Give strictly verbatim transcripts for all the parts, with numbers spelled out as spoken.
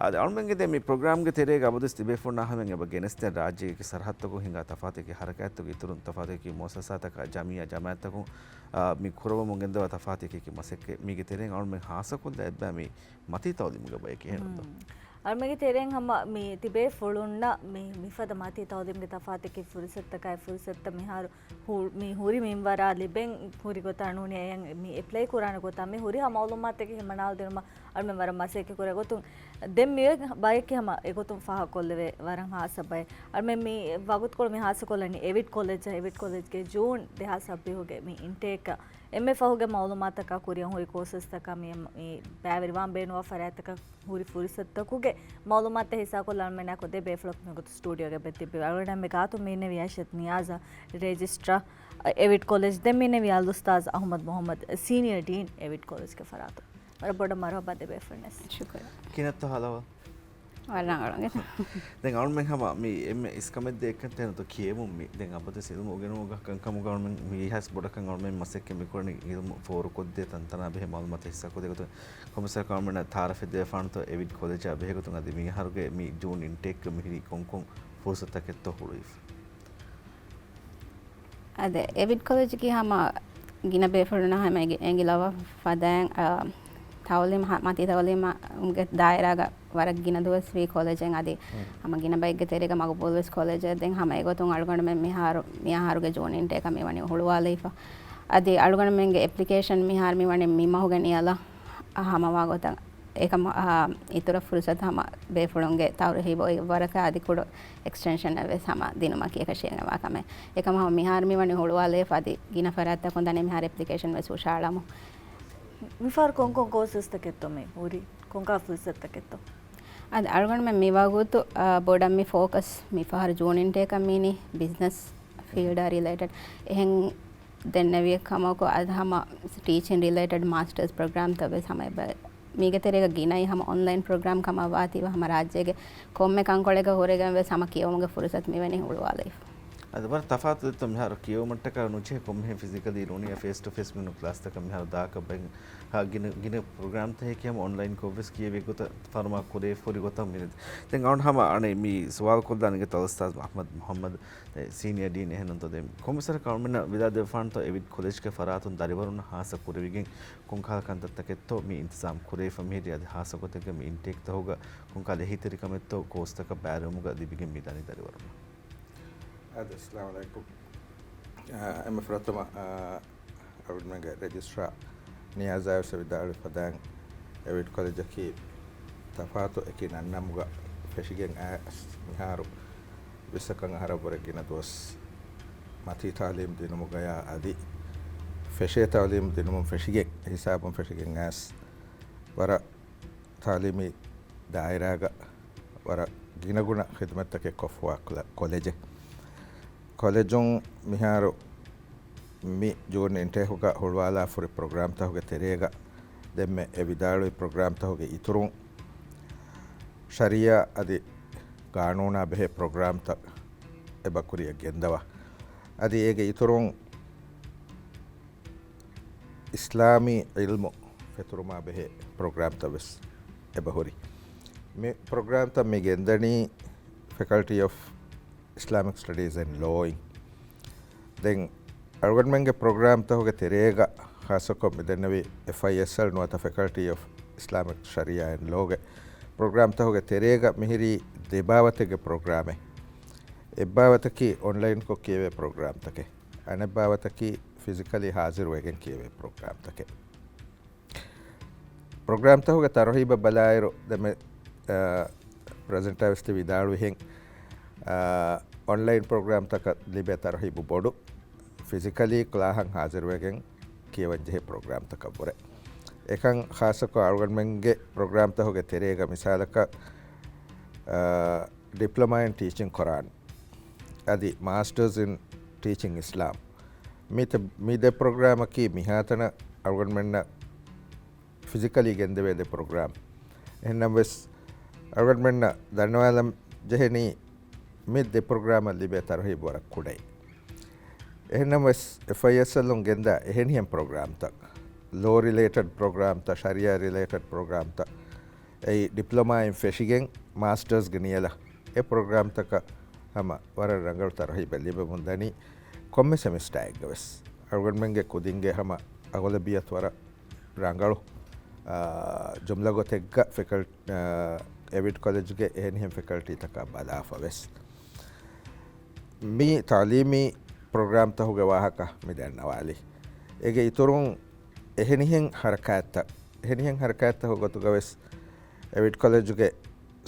އަދި އަޅުމެންގެ ދެ މި ޕްރޮގްރާމްގެ ތެރޭގަ އަބަދުވެސް ތިބޭފުޅުންނާ ހަމައިން އެބަ ގެނެސްދޭ ރާއްޖޭގެ ސަރަހައްދުތަކުން ހިނގާ ތަފާތު އެކި ހަރަކާތްތަކުގެ އިތުރުން ތަފާތު އެކި މުއައްސަސާތަކާ ޖަމިއްޔާ ޖަމާއަތްތަކުން އާ، މި ކުރައްވަމުން ގެންދަވާ ތަފާތު އެކި އެކި މަސައްކަތް މީގެ ތެރެއިން އަޅުމެން ހާއްސަކޮށްލާ އެއްބައި މި މަތީ ތައުލީމުގެ ބައެކޭ އެހެންތޯ؟ އަޅުމެންގެ ތެރެއިން ހަމަ މި ތިބޭފުޅުންނަށް މި މިފަދަ މަތީ ތައުލީމުގެ ތަފާތު އެކި ފުރުސަތުތަކާއި ފުރުސަތުތައް މިހާރު ހު-، މި ހުރި މިންވަރާ ލިބެން ހުރި ގޮތާ ނޫނީ އެޔަށް މި އެޕްލައި ކުރާނެ ގޮތާ މި ހުރިހާ މައުލޫމާތުތަކެއް ހިމަނާލަދިނުމަށް އަޅުމެން ވަރަށް މަސައްކަތް ކުރޭ ގޮތުން ދެން މި ބަޔަކީ ހަމަ އެގޮތުން ފާހަގަކޮށްލެވޭ ވަރަށް ހާއްސަ ބައެއް. އަޅުމެން މި ވަގުތުކޮޅު މި ހާއްސަކޮށްލަނީ އެވިޑް ކޮލެޖަށް، އެވިޑް ކޮލެޖްގެ ޖޫން ދެހާސް ސައްބީސްގެ މި އިންޓޭކަށް. އެންމެ ފަހުގެ މައުލޫމާތަކާ ކުރިއަށް ހުރި ކޯސަސްތަކާ މި، މި ބައިވެރިވާން ބޭނުންވާ ފަރާތްތަކަށް ހުރި ފުރުސަތުތަކުގެ މައުލޫމާތުތައް ހިއްސާކޮށްލާ އަޅުމެންނާއެކު ދެ ބޭފުޅަކު މިގޮތަށް ސްޓޫޑިއޯގަ އެބަ ތިއްބެވި. އަޅުގަނޑަށް މި ގާތުން މި އިންނެވި އައިޝަތު ނިޔާޒާ، ރެޖިސްޓްރާ، އެވިޑް ކޮލެޖް. ދެން މި އިންނެވި އަލްއުސްތާޒް އަހުމަދު މުހައްމަދު، ސީނިއަރ ޑީން، އެވިޑް ކޮލެޖްގެ ފަރާތުން. ވަރަށް ބޮޑަށް މަރުހަބާ ދެ ބޭފުޅުންނަށް. ޝުކުރިއްޔާ. ކިހިނެއްތޯ ހަލާވަލް؟ ވަރަށް ރަނގަޅު. ދެން އަޅުމެން ހަމަ މި އެންމެ އިސްކަމެއް ދޭ އެއްކަން ތެރޭތޯ ކިޔެވުން މި. ދެން އަބަދުވެސް އިލްމު އުގެނުމުގަ ކަންކަމުގަ އަޅުމެން މީހާސް ބޮޑަކަށް އަޅުމެން މަސައްކަތް މިކުރަނީ އިލްމު ފޯރުކޮށްދޭ ތަންތަނާ ބެހޭ މައުލޫމާތު ހިއްސާކޮށްދޭ ގޮތުން. ކޮންމެސް ކަމެއް ތައާރަފެއް ދެވިފާނެތޯ އެވިޑް ކޮލެޖާ ބެހޭ ގޮތުން އަދި މިހާރުގެ މި ޖޫން އިންޓޭކްގަ މިހިރީ ކޮންކޮން ފުރުސަތުތަކެއްތޯ ހުޅުވިފަ؟ އާދެ، އެވިޑް ކޮލެޖަކީ ހަމަ ގިނަ ބޭފުޅުންނާ ހަމަ އެނގި-، އެނގިލަވާ ފަދައިން، އާ، ތައުލީމު ހަ-، މަތީ ތައުލީމުގެ ދާއިރާގަ ވަރަށް ގިނަ ދުވަސް ވީ ކޮލެޖެއް އަދި ހަމަ ގިނަ ބައެއްގެ ތެރޭގަ މަގުބޫލުވެސް ކޮލެޖެއް. ދެން ހަމަ އެގޮތުން އަޅުގަނޑުމެން މިހާރު، މިއަހަރުގެ ޖޫން އިންޓޭކަށް މިވަނީ ހުޅުވާލައިފަ. އަދި އަޅުގަނޑުމެންގެ އެޕްލިކޭޝަން މިހާރު މިވަނީ މި މަހުގެ ނިޔަލަށް ހަމަވާ ގޮތަށް. އެކަމަށް، އާ، އިތުރަށް ފުރުސަތު ހަމަ ބޭފުޅުންގެ ތައުރީހި ބޮއި ވަރަކަށް އަދި ކުޑަ އެކްސްޓެންޝަންއެއް ވެސް ހަމަ ދިނުމަކީ އެކަށީގެންވާ ކަމެއް. އެކަމަށް ހަމަ މިހާރު މިވަނީ ހުޅުވާލައިފަ އަދި ގިނަ ފަރާތްތަކުން ދަނީ މިހާރު އެޕްލިކޭޝަން ވެސް ހުށައަޅަމު. މިފަހަރު ކޮންކޮން ކޯސަސްތަކެއްތޯ މި ހުރީ؟ ކޮންކާ ފުރުސަތުތަކެއްތޯ؟ އަދި އަޅުގަނޑުމެން މިވަގުތު، އާ، ބޮޑަށް މި ފޯކަސް މިފަހަރު ޖޫން އިންޓޭކަށް މީނީ ބިޒްނަސް ފީލްޑާ ރިލޭޓެޑް. އެހެން ދެންނެވި ކަމަކު އަދި ހަމަ ޓީޗިން ރިލޭޓެޑް މާސްޓަރސް ޕްރޮގްރާމްތައް ވެސް ހަމަ އެބަ-، މީގެ ތެރޭގަ ގިނައި ހަމަ އޮންލައިން ޕްރޮގްރާމް ކަމަށް ވާތީވެ ހަމަ ރާއްޖޭގެ ކޮންމެ ކަންކޮޅެއްގަ ހުރެގެން ވެސް ހަމަ ކިޔެވުމުގެ ފުރުސަތު މިވަނީ ހުޅުވާލައިފަ. އަދި ވަރަށް ތަފާތު ދެއްތޯ މިހާރު ކިޔެވުމަށްޓަކާ ނުޖެހޭ ކޮންމެހެން ފިޒިކަލީ ނޫނީ ފޭސް ޓު ފޭސް މިނޫ ކްލާސްތަކަށް މިހާރު ދާކަށް ބައި ހާ ގިނަ، ގިނަ ޕްރޮގްރާމްތައް ހެކި ހަމަ އޮންލައިން ކޮށްވެސް ކިޔެވޭ ގޮތަށް ފަރުމާ ކުރޭ ފުރި ގޮތަށް މި ދެ-، ދެން އަޅުން ހަމަ އަނެއް މި ސުވާލު ކޮށްލާނެ އިނގޭތޯ އަލްއުސްތާޒް އަޙްމަދު މުޙައްމަދު ސީނިއަރ ޑީން އެހެންނުތޯ؟ ދެން ކޮންމެސް ވަރަކަށް އަޅުމެންނަށް ވިދާޅު ދެއްވާނެތޯ އެވިޑް ކޮލެޖްގެ ފަރާތުން ދަރިވަރުންނަށް ހާއްސަ ކުރެވިގެން ކޮންކަހަލަ ކަންތައްތަކެއްތޯ މި އިންތިޒާމް ކުރެވިފަ މިހިރީ އަދި ހާއްސަ ގޮތެއްގަ މި އިންޓޭކްތަކުގަ ކޮންކަހަލަ އެހީތެރިކަމެއްތޯ ކޯސްތަކަށް ބައިވެރިވުމުގަ ލިބިގެން މިދަނީ ދަރިވަރުންނަށް؟ އަދި އައްސަލާމު ޢަލައިކުމް. އާ، އެންމެ ފުރަތަމަ، އާ، އަޅުގަނޑުމެންގެ ރެޖިސްޓްރާ ނިޔާޒާ ވެސް ވިދާޅުވި ފަދައިން އެވިޑް ކޮލެޖަކީ ތަފާތު އެކި ނަންނަމުގަ ފެށިގެން އައިސް މިހާރު ވިއްސަކަށް އަހަރަށްވުރެ ގިނަ ދުވަސް މަތީ ތައުލީމު ދިނުމުގަޔާ އަދި ފެށޭ ތައުލީމު ދިނުމުން ފެށިގެން ހިސާބުން ފެށިގެން އައިސް ވަރަށް ތައުލީމީ ދާއިރާގަ ވަރަށް ގިނަގުނަ ޚިދުމަތްތަކެއް ކޮށްފަވާ ކޮލެ-، ކޮލެޖެއް. ކޮލެޖުން މިހާރު މި ޖޫން އިންޓޭކުގަ ހުޅުވާލާފަ ހުރި ޕްރޮގްރާމްތަކުގެ ތެރޭގަ ދެންމެ އެ ވިދާޅުވި ޕްރޮގްރާމްތަކުގެ އިތުރުން ޝަރީޢާ އަދި ގާނޫނާ ބެހޭ ޕްރޮގްރާމްތައް އެބަ ކުރިއަށް ގެންދަވާ. އަދި އޭގެ އިތުރުން އިސްލާމީ ޢިލްމު ފެތުރުމާ ބެހޭ ޕްރޮގްރާމްތައް ވެސް އެބަހުރި. މި ޕްރޮގްރާމްތައް މި ގެންދަނީ ފެކަލްޓީ އޮފް އިސްލާމިކް ސްޓަޑީޒް އެންޑް ލޯއިން. ދެން އަޅުގަނޑުމެންގެ ޕްރޮގްރާމްތަކުގެ ތެރޭގަ ޚާއްޞަކޮށް މިދެންނެވި އެފްއައިއެސްއެލް ނުވަތަ ފެކަލްޓީ އޮފް އިސްލާމިކް ޝަރީޢާ އެންޑް ލޯގެ ޕްރޮގްރާމްތަކުގެ ތެރޭގަ މިހިރީ ދެ ބާވަތެއްގެ ޕްރޮގްރާމެއް. އެއްބާވަތަކީ އޮންލައިންކޮށް ކިޔެވޭ ޕްރޮގްރާމްތަކެއް. އަނެއްބާވަތަކީ ފިޒިކަލީ ހާޒިރުވެގެން ކިޔެވޭ ޕްރޮގްރާމްތަކެއް. ޕްރޮގްރާމްތަކުގެ ތަރުހީބަށް ބަލާއިރު، ދެންމެ، އާ، ޕްރެޒެންޓާ ވެސް ތި ވިދާޅުވިހެން، އާ، އޮންލައިން ޕްރޮގްރާމްތަކަށް ލިބޭ ތަރުހީބު ބޮޑު، ފިޒިކަލީ ކްލާހަށް ހާޒިރުވެގެން ކިޔަވަންޖެހޭ ޕްރޮގްރާމްތަކަށްވުރެ. އެކަން ޚާއްޞަކޮށް އަޅުގަނޑުމެންގެ ޕްރޮގްރާމްތަކުގެ ތެރޭގަ މިސާލަކަށް، އާ، ޑިޕްލޮމާ އިން ޓީޗިން ޤުރްއާން އަދި މާސްޓަރސް އިން ޓީޗިން އިސްލާމް. މި ތެ-، މި ދެ ޕްރޮގްރާމަކީ މިހާތަނަށް އަޅުގަނޑުމެންނަށް ފިޒިކަލީ ގެންދެވޭ ދެ ޕްރޮގްރާމް. އެހެންނަމަވެސް، އަޅުގަނޑުމެންނަށް ދަންނަވާލަން ޖެހެނީ މި ދެ ޕްރޮގްރާމަށް ލިބޭ ތަރުހީބު ވަރަށް ކުޑައިން. އެހެންނަމަވެސް، އެފްއައިއެސްއެލުން ގެންދާ އެހެނިހެން ޕްރޮގްރާމްތައް، ލޯ ރިލޭޓެޑް ޕްރޮގްރާމްތައް، ޝަރީޢާ ރިލޭޓެޑް ޕްރޮގްރާމްތައް، އެއީ ޑިޕްލޮމާއިން ފެށިގެން މާސްޓާސްގެ ނިޔަލަށް އެ ޕްރޮގްރާމްތަކަށް ހަމަ ވަރަށް ރަނގަޅު ތަރުހީބެއް ލިބެމުން ދަނީ. ކޮންމެ ސެމިސްޓާއެއްގަ ވެސް އަޅުގަނޑުމެންގެ ކުދިންގެ ހަމަ އަޣުލަބިއްޔަތު ވަރަށް ރަނގަޅު، އާ، ޖުމްލަ ގޮތެއްގަ ފެކަލް-، އާ، އެވިޓް ކޮލެޖްގެ އެހެނިހެން ފެކަލްޓީތަކާ ބަލާފަ ވެސް. މި ތަޢުލީމީ ޕްރޮގްރާމްތަކުގެ ވާހަކަ މި ދަންނަވާލި. އޭގެ އިތުރުން އެހެނިހެން ހަރަކާތްތައް، އެހެނިހެން ހަރަކާތްތަކުގެ ގޮތުގަ ވެސް އެވިޓް ކޮލެޖުގެ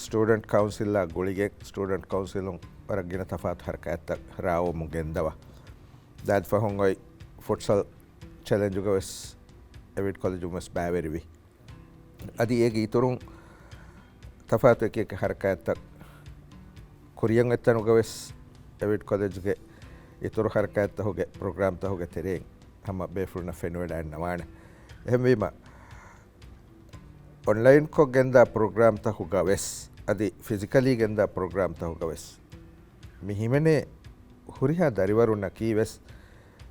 ސްޓޫޑެންޓް ކައުންސިލާ ގުޅިގެން، ސްޓޫޑެންޓް ކައުންސިލުން ވަރަށް ގިނަ ތަފާތު ހަރަކާތްތައް ރާވަމުން ގެންދަވާ. ދާދި ފަހުން އޮތް ފުޓްސަލް ޗެލެންޖުގަ ވެސް އެވިޓް ކޮލެޖުން ވެސް ބައިވެރިވި. އަދި އޭގެ އިތުރުން ތަފާތު އެކި އެކި ހަރަކާތްތައް ކުރިޔަށް އޮތް ތަނުގަ ވެސް އެވިޓް ކޮލެޖުގެ އިތުރު ހަރަކާތްތަކުގެ ޕްރޮގްރާމްތަކުގެ ތެރެއިން ހަމަ ބޭފުޅުންނަށް ފެނިވަޑައިގަންނަވާނެ. އެހެންވީމަ، އޮންލައިންކޮށް ގެންދާ ޕްރޮގްރާމްތަކުގަ ވެސް، އަދި ފިޒިކަލީ ގެންދާ ޕްރޮގްރާމްތަކުގަ ވެސް، މި ހިމެނޭ ހުރިހާ ދަރިވަރުންނަކީ ވެސް،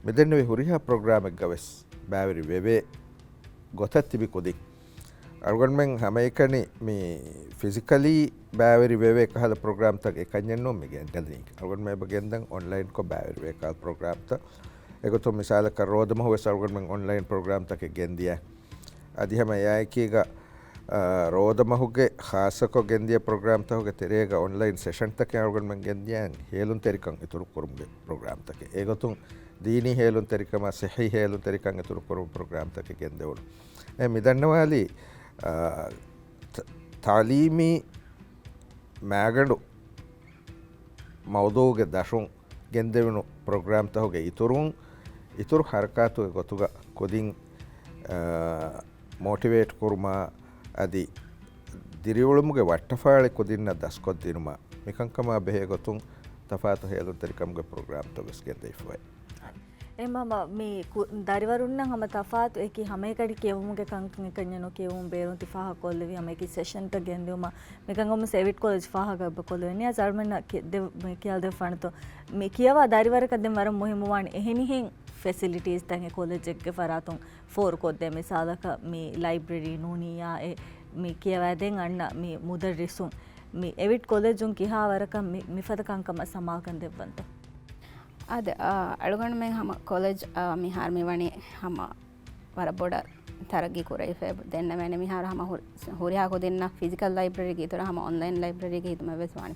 މިދެންނެވި ހުރިހާ ޕްރޮގްރާމެއްގަ ވެސް ބައިވެރި ވެވޭ ގޮތަށް ތިބި ކުދިން. އަޅުގަނޑުމެން ހަމައެކަނި މި ފިޒިކަލީ ބައިވެރި ވެވޭ ކަހަލަ ޕްރޮގްރާމްތައް އެކަންޏެއް ނޫން މި ގެންދަނީ. އަޅުގަނޑުމެން އެބަ ގެންދަން އޮންލައިންކޮށް ބައިވެރިވޭ ކަހަލަ ޕްރޮގްރާމްތައް. އެގޮތުން މިސާލަކަށް ރޯދަމަހު ވެސް އަޅުގަނޑުމެން އޮންލައިން ޕްރޮގްރާމްތަކެއް ގެންދިޔަ. އަދި ހަމަ އެއާއެކީގަ، އާ، ރޯދަމަހުގެ ޚާއްޞަކޮށް ގެންދިޔަ ޕްރޮގްރާމްތަކުގެ ތެރޭގަ އޮންލައިން ސެޝަންތަކެއް އަޅުގަނޑުމެން ގެންދިޔަ ހޭލުންތެރިކަން އިތުރުކުރުމުގެ ޕްރޮގްރާމްތަކެއް. އެގޮތުން ދީނީ ހޭލުންތެރިކަމާ، ޞިއްޙީ ހޭލުންތެރިކަން އިތުރުކުރުމުގެ ޕްރޮގްރާމްތަކެއް ގެންދެވުނު. އެ މިދަންނަވާލީ، އާ، ތަ-، ތަޢުލީމީ މާގަނޑު މައުޟޫގެ ދަށުން ގެންދެވުނު ޕްރޮގްރާމްތަކުގެ އިތުރުން، އިތުރު ހަރަކާތުގެ ގޮތުގަ ކުދިން، އާ، މޯޓިވޭޓް ކުރުމާ، އަދި ދިރިއުޅުމުގެ ވައްޓަފާޅި ކުދިންނަށް ދަސްކޮށްދިނުމާ، މިކަންކަމާ ބެހޭ ގޮތުން ތަފާތު ހޭލުންތެރިކަމުގެ ޕްރޮގްރާމްތައް ވެސް ގެންދަވިފައި. އެހެންވީމަ، މި ކު-، ދަރިވަރުންނަށް ހަމަ ތަފާތު އެކި ހަމައެކަނި ކިޔެވުމުގެ ކަންކަން އެކަންޏެއް ނުކިޔެވުމުން ބޭރުން ތި ފާހަގަކޮށްލެވި ހަމަ އެކި ސެޝަންތައް ގެންދިއުމަށް މިކަންކަމުން ސެވިޓް ކޮލެޖް ފާހަގަ ކޮށްލެވެނީ. ޒަރުމަން ކި-، ދެ-، މި ކިޔާދެއްވާނެތޯ؟ މި ކިޔަވާ ދަރިވަރަކަށް ދެން ވަރަށް މުހިއްމުވާނެ އެހެނިހެން ފެސިލިޓީސްތައް އެ ކޮލެޖެއްގެ ފަރާތުން ފޯރުކޮށްދޭ. މިސާލަކަށް މި ލައިބްރަރީ ނޫނިއްޔާ އެ މި ކިޔަވައިދޭން އަންނަ މި މުދައްރިސުން މި އެވިޓް ކޮލެޖުން ކިހާވަރަކަށް މި، މިފަދަ ކަންކަމަށް ސަމާލުކަން ދެއްވަންތޯ؟ އާދެ، އާ، އަޅުގަނޑުމެން ހަމަ ކޮލެޖް، އާ، މިހާރު މިވަނީ ހަމަ ވަރަށް ބޮޑަށް ތަރައްގީ ކުރެވިފައި ދެންނެވޭނެ. މިހާރު ހަމަ ހު-، ހުރިހާ ކުދިންނަށް ފިޒިކަލް ލައިބްރަރީގެ އިތުރަށް ހަމަ އޮންލައިން ލައިބްރަރީގެ ހިދުމަތް ވެސް ވާނެ.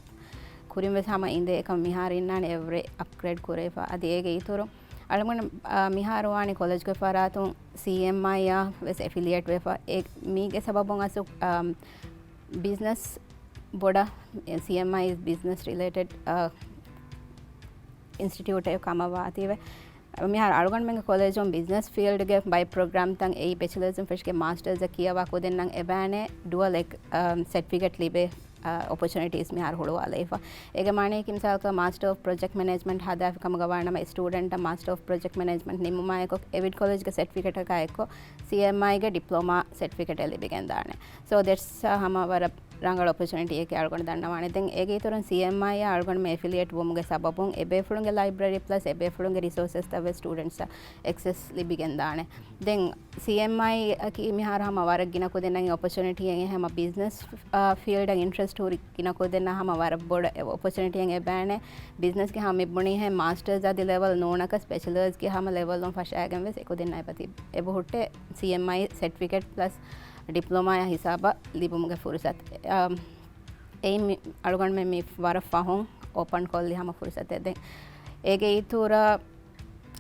ކުރިން ވެސް ހަމަ އިނދެ އެކަމް މިހާރު އިންނާނެ އެވްރެ އަޕްގްރޭޑް ކުރެވިފަ. އަދި އޭގެ އިތުރު އަޅުގަނޑު، އާ، މިހާރު ވާނެ ކޮލެޖްގެ ފަރާތުން ސީއެމްއައިއާ ވެސް އެފިލިއޭޓް ވެފަ. އެ، މީގެ ސަބަބުން އަސްލު، އާ، ބިޒްނަސް ބޮޑަށް، ސީއެމްއައި ބިޒްނަސް ރިލޭޓެޑް، އާ، އިންސްޓިޓިއުޓެއް ކަމަށް ވާތީވެ. މިހާރު އަޅުގަނޑުމެންގެ ކޮލެޖުން ބިޒްނަސް ފީލްޑްގެ ބައެއް ޕްރޮގްރާމްތައް އެއީ ބެޗެލަރސް އިން ފެށިގެން މާސްޓަރސް ކިޔަވާ ކުދިންނަށް އެބައިނެ ޑުއަލް އެކް-، އާ، ސެޓްފިކެޓް ލިބޭ، އާ، އޮޕޮޗުނިޓީސް މިހާރު ހުޅުވާލައިފަ. އޭގެ މާނަޔަކީ މިސާލަކަށް މާސްޓަރ އޮފް ޕްރޮޖެކްޓް މެނޭޖްމަންޓް ހަދާފި ކަމުގަ ވާނަމަ އެ ސްޓޫޑެންޓަށް މާސްޓަރ އޮފް ޕްރޮޖެކްޓް މެނޭޖްމަންޓް ނިމުމާއެކު އެވިޓް ކޮލެޖްގެ ސެޓްފިކެޓަކާ އެއްކޮށް ސީއެމްއައިގެ ޑިޕްލޮމާ ސެޓްފިކެޓެއް ލިބިގެންދާނެ. ސޯ ދެޓްސް ހަމަ ވަރަށް ރަނގަޅު އޮޕޮޗުނިޓީއެކޭ އަޅުގަނޑު ދަންނަވާނެ. ދެން އޭގެ އިތުރުން ސީއެމްއައިއާ އަޅުގަނޑުމެން އެފިލިއޭޓް ވުމުގެ ސަބަބުން އެބޭފުޅުންގެ ލައިބްރަރީ ޕްލަސް އެބޭފުޅުންގެ ރިސޯސަސްތައް ވެސް ސްޓޫޑެންޓްސްއަށް އެކްސެސް ލިބިގެންދާނެ. ދެން ސީއެމްއައި އަކީ މިހާރު ހަމަ ވަރަށް ގިނަ ކުދިންނަށް އޮޕޮޗުނިޓީއެއް ހަމަ ބިޒްނަސް، އާ، ފީލްޑަށް އިންޓްރެސްޓް ހުރި ގިނަ ކުދިންނަށް ހަމަ ވަރަށް ބޮޑަށް އެ އޮޕޮޗުނިޓީއެއް އެބައިނެ. ބިޒްނަސްގެ ހަމަ މި ބުނީހެން މާސްޓަރސް އަދި ލެވަލް ނޫނަކަސް ބެޗެލަރސްގެ ހަމަ ލެވަލުން ފަށާގެން ވެސް އެކުދިންނަށް އެބަތި-، އެބަހުއްޓޭ ސީއެމްއައި ސެޓްފިކެޓް ޕްލަސް ޑިޕްލޮމާއާ ހިސާބަށް ލިބުމުގެ ފުރުސަތު. އަ، އެއީ މި އަޅުގަނޑުމެން މި ވަރަށް ފަހުން އޯޕަން ކޮށްލި ހަމަ ފުރުސަތެއް. ދެން އޭގެ އިތުރަށް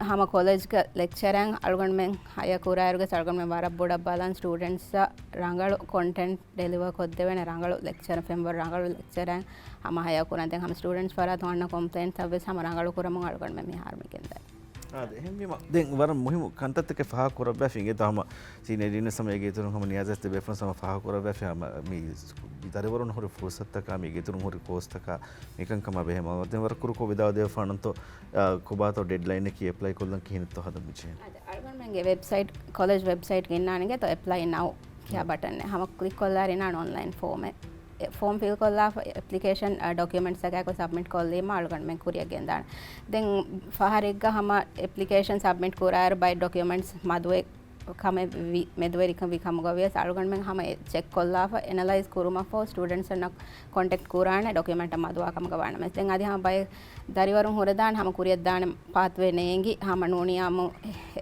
ހަމަ ކޮލެޖްގެ ލެކްޗަރަރުން އަޅުގަނޑުމެން ހަޔަ ކުރާއިރުގެ އަޅުގަނޑުމެން ވަރަށް ބޮޑަށް ބަލަން ސްޓޫޑެންޓްސްއަށް ރަނގަޅު ކޮންޓެންޓް ޑެލިވަރ ކޮށްދެވޭނެ، ރަނގަޅު ލެކްޗަރ ފެންވަރު ރަނގަޅު ލެކްޗަރަރުން ހަމަ ހަޔަ ކުރަން. ދެން ހަމަ ސްޓޫޑެންޓްސް ފަރާތުން އަންނަ ކޮމްޕްލެއިންޓްސްއަށް ވެސް ހަމަ ރަނގަޅު ކުރަމުން އަޅުގަނޑުމެން މިހާރު މި ގެންދަނީ. އާދެ، އެހެންވީމަ، ދެން ވަރަށް މުހިމު ކަންތައްތަކެއް ފާހަގަ ކުރައްވައިފި އިނގޭތޯ ހަމަ ސީނިއަރ ޑީނަށް ހަމަ އޭގެ އިތުރުން ހަމަ ނިޔާޒަތް ދެބޭފުޅުން ހަމަ ފާހަގަ ކުރައްވައިފި ހަމަ މި ދަރިވަރުން ހުރި ފުރުސަތުތަކާ، މީގެ އިތުރުން ހުރި ކޯސްތަކާ، މިކަންކަމާ ބެހޭ މައުލޫމާތު ދެން ވަރަށް ކުރުކޮށް ވިދާޅު ދެވިފާނަންތޯ، އާ، ކޮބާތޯ ޑެޑްލައިންއަކީ އެޕްލައި ކޮށްލަން ކިހިނެއްތޯ ހަދަން މިޖެހެނީ؟ އަދި އަޅުގަނޑުމެންގެ ވެބްސައިޓް، ކޮލެޖް ވެބްސައިޓްގަ އިންނާނެ އިނގޭތޯ އެޕްލައި ނައު ކިޔާ ބަޓަން. ހަމަ ކްލިކް ކޮށްލާއިރު އިންނާނެ އޮންލައިން ފޯމެއް. އެ ފޯމް ފިލް ކޮށްލާފަ އެޕްލިކޭޝަން، އަ، ޑޮކިއުމެންޓްސް އަކާއެކު ސަބްމިޓް ކޮށްލީމަ އަޅުގަނޑުމެން ކުރިއަށް ގެންދާނެ. ދެން ފަހަރެއްގަ ހަމަ އެޕްލިކޭޝަން ސަބްމިޓް ކުރާއިރު ބައެއް ޑޮކިއުމެންޓްސް މަދުވެ ކަމެއް ވި މެދުވެރިކަން ވި ކަމުގަ ވިޔަސް އަޅުގަނޑުމެން ހަމަ ޗެކް ކޮށްލާފަ އެނަލައިޒް ކުރުމަށްފަހު ސްޓޫޑެންޓްސް އަންނަ ކޮންޓެކްޓް ކުރާނެ ޑޮކިއުމެންޓަށް މަދުވާ ކަމުގަ ވާނަމަ. ދެން އަދި ހަމަ ބައެއް ދަރިވަރުން ހުރެދާނެ ހަމަ ކުރިއަށްދާނެ ޕާތްވޭ ނޭނގި ހަމަ ނޫނިއްޔާމު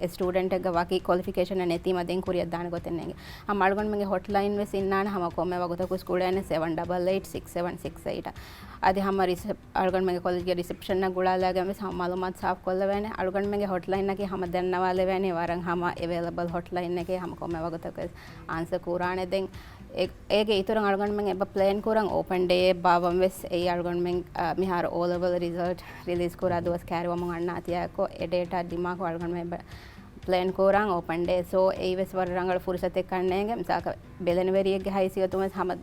އެ ސްޓޫޑެންޓެއްގަ ވަކި ކޮލިފިކޭޝަނެއް ނެތީމަ ދެން ކުރިއަށްދާނެ ގޮތެއް ނޭނގި. ހަމަ އަޅުގަނޑުމެންގެ ހޮޓްލައިން ވެސް އިންނާނެ ހަމަ ކޮންމެ ވަގުތަކު ސްކޫލަށް ސެވަން ޑަބަލް އެއިޓް ސިކްސް ސެވަން ސިކްސް އެއިޓް. އަދި ހަމަ ރިސެޕް އަޅުގަނޑުމެންގެ ކޮލެޖްގެ ރިސެޕްޝަންއަށް ގުޅާލާގެން ވެސް ހަމަ މައުލޫމާތު ސާފުކޮށްލެވޭނެ. އަޅުގަނޑުމެންގެ ހޮޓްލައިންއަކީ ހަމަ ދަންނަވާލެވޭނެ ވަރަށް ހަމަ އެވޭލަބަލް ހޮޓްލައިންއެކޭ ހަމަ ކޮންމެ ވަގުތަކު ވެސް އާންސަ ކުރާނެ. ދެން އޭ- އޭގެ އިތުރަށް އަޅުގަނޑުމެން އެބަ ޕްލޭން ކުރަން އޯޕަން ޑޭއެއް ބާއްވަން ވެސް އެއީ އަޅުގަނޑުމެން އަ، މިހާރު އޯ ލެވެލް ރިޒަލްޓް ރިލީޒް ކުރާ ދުވަސް ކައިރިވަމުން އަންނާތީއާއެކު އެ ޑޭޓާ ދިމާކޮށް އަޅުގަނޑުމެން އެބަ ޕްލޭން ކުރަން އޯޕަން ޑޭ. ސޯ އެއީ ވެސް ވަރަށް ރަނގަޅު ފުރުސަތެއް ކަންނޭނގެ މިސާލަކަށް ބެލެނިވެރިއެއްގެ ހައިސިއްޔަތުން ވެސް ހަމަ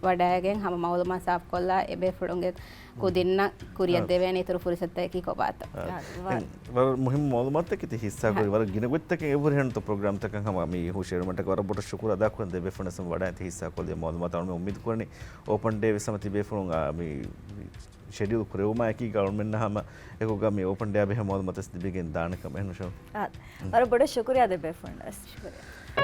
ވަޑައިގެން ހަމަ މައުލޫމާތު ސާފުކޮށްލާ އެބޭފުޅުންގެ ކުދިންނަށް ކުރިއަށް ދެވޭނެ އިތުރު ފުރުސަތަކީ ކޮބާތޯ؟ އާ، ވަ- ދެން ވަރަށް މުހިއްމު މައުލޫމާތުތަކެތި ހިއްސާކުރި ވަރަށް ގިނަ ގޮތްތަކެއް އެބަހުރި ހަނުތަ ޕްރޮގްރާމްތަކަށް ހަމަ މި ހުށައެޅުމަންޓަކަށް ވަރަށް ބޮޑަށް ޝުކުރު އަދާކުރަން ދެ ބޭފުޅުން ވަޑައިގަތީ ހިއްސާކޮށްލި މައުލޫމާތު އަޅުމެން އުއްމީދު ކުރަނީ އޯޕަން ޑޭ ވެސް ހަމަ ތިބޭފުޅުން އާ، މި ޝެޑިއުލް ކުރެވުމާއެކީގަ އަޅުމެންނަށް ހަމަ އެކުގަ މި އޯޕަން ޑޭއާ ބެހޭ މައުލޫމާތު ލިބިގެން ދާނެ ކަމަށް ނުޝޯ. އާ، ވަރަށް ބޮޑަށް ޝުކުރިއްޔާ ދެ ބޭފުޅުންނަށް. ޝުކުރިއްޔާ.